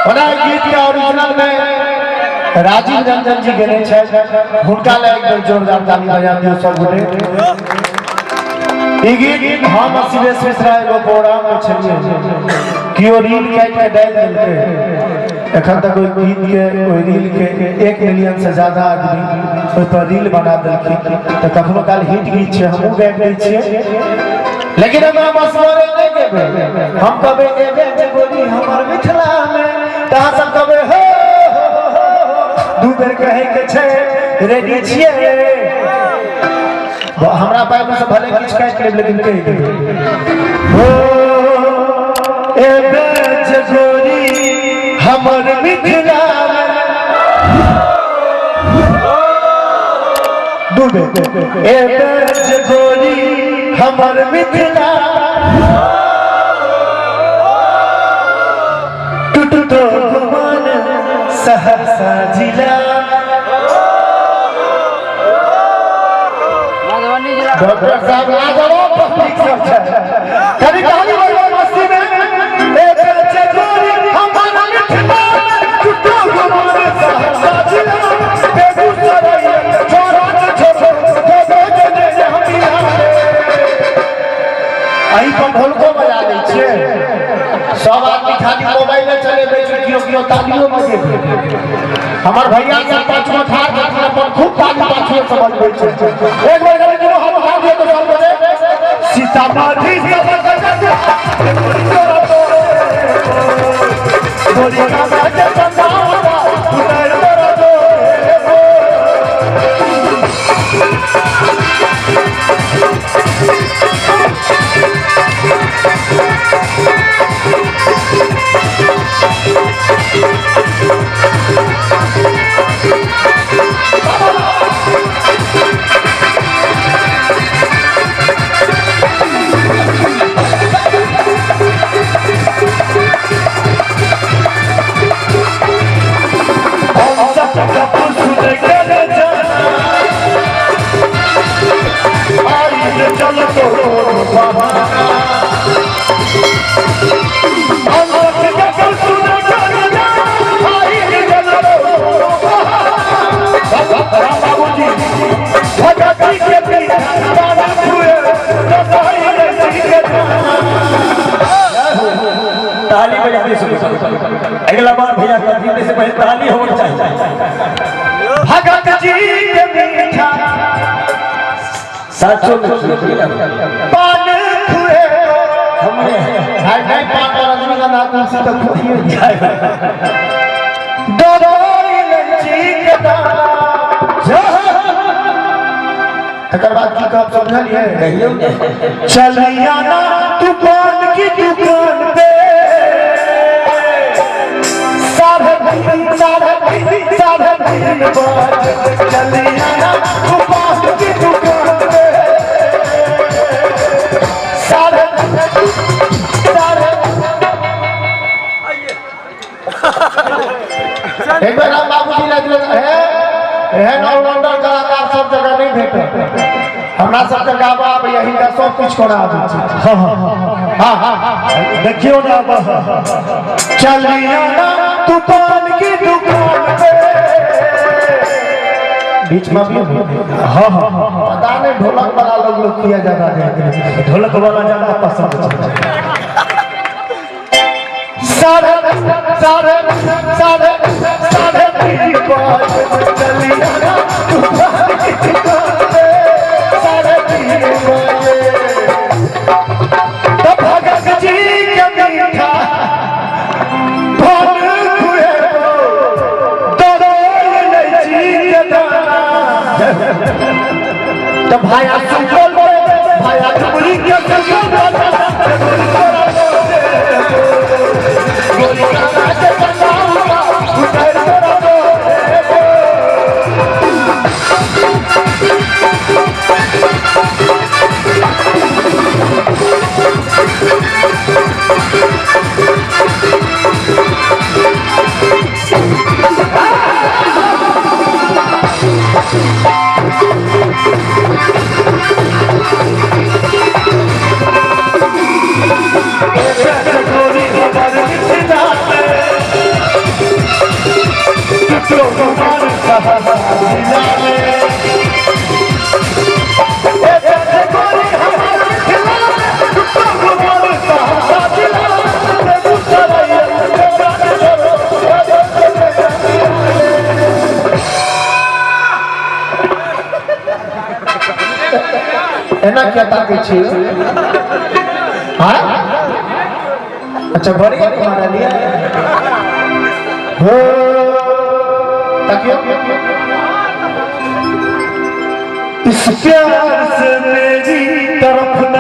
ओना ई गीत के ओरिजिनल में राजीव रंजन जी गेने छथि, हुनका लए एक बेर जोरदार ताली बजा दियौ सब गोटे। ई गीत हम आ शिवेश मिश्रा एगो प्रोग्राम में छलियै, केओ रील काटि के डालि देलकै। एखन तक ओहि गीत के, ओहि रील के 1 मिलियन से ज्यादा आदमी ओहि पर रील बना देलखिन। तऽ कखनो काल हिट गीत छै, हमहूँ गाबि दै छियै, लेकिन हम असगरे नहि गेबै। हम कहबै एबे जे गोरी हमर मिथिला में, तऽ अहाँ सब कहबै हो हो, हो, हो। दू बेर कहै के छै, रेडी छियै? हमरा पाइ में से भले किछु काटि लेब, लेकिन कहि देबै हो एबे जे गोरी हमर मिथिला में। दू बेर एबे जे गोरी हमर मिथिला, टूटतो गुमान सहरसा जिला। मधुबनी जिला। डॉक्टर साहब लाजवाब पब्लिक सब छै। कभी कहानी बोलो मस्ती में, ए बेचे गोरी हमर मिथिला, टूटो गुमान सहरसा जिला, बेगूसराय छोरा छोरो छोरो जने हम बिहार। अही पर ढोलको बजा दै छियै। सब आदमी खाली मोबाइले चलेबै छै, केओ केओ तालियो बजेबै। हमर भैया सब पाँच गो ठाढ़ छथिन, अपन खूब ताली पाछुए से बजबै छै। एक बेर कनि दुनू हाथ उठा दियौ तऽ सब गोटे। सीतामढ़ी सब गोरी कामा के बंदावा उतर तोरा दो। ताली बजा दी सुन। अगला बार भैया कभी से पहले ताली होना चाहिए। भगत जी के मीठा साचो में पान खुए हमने भाई नहीं पान पर रजनीगंधा तुलसी तो खुए डरोई लच्छी के दाना। तकर बाद की कहब समझलियै? कहियो ने। चलिया ना तू पान की दुकान पे, 3.5 3.5 3.5 बजे। चलिया ना तू पान की दुकान पे, साढ़े साढ़े। एक बेर राम बाबूजी लग है, एहन ऑलराउंडर कलाकार सब जगह नहीं भेटत। हमरा सबके गाबा आबैया, हिनका सब कुछ करा आबै छै। हाँ हाँ हाँ हाँ हाँ। देखियो ना अब। चलिया ना तू पान की दुकान पे, बीच में भी। हाँ हाँ। पता नहीं ढोलक वाला लोग लोग किया ज्यादा नहीं। ढोलक वाला ज्यादा पसंद है। साढ़े साढ़े साढ़े 3.5 बजे चलिया ना तू पान की दुकान पे, 3.5 बजे। तो भगत जी के मीठा पान खुए दरोई लैची के दाना। तो भाया सुपौल भाया डुमरी के सुपौल गोरी काना के बंदावा उतर तोरा दो। किया ताकै छी? हाँ, अच्छा, बड़ी मारलियै हो। तकियो। इस प्यार से मेरी तरफ न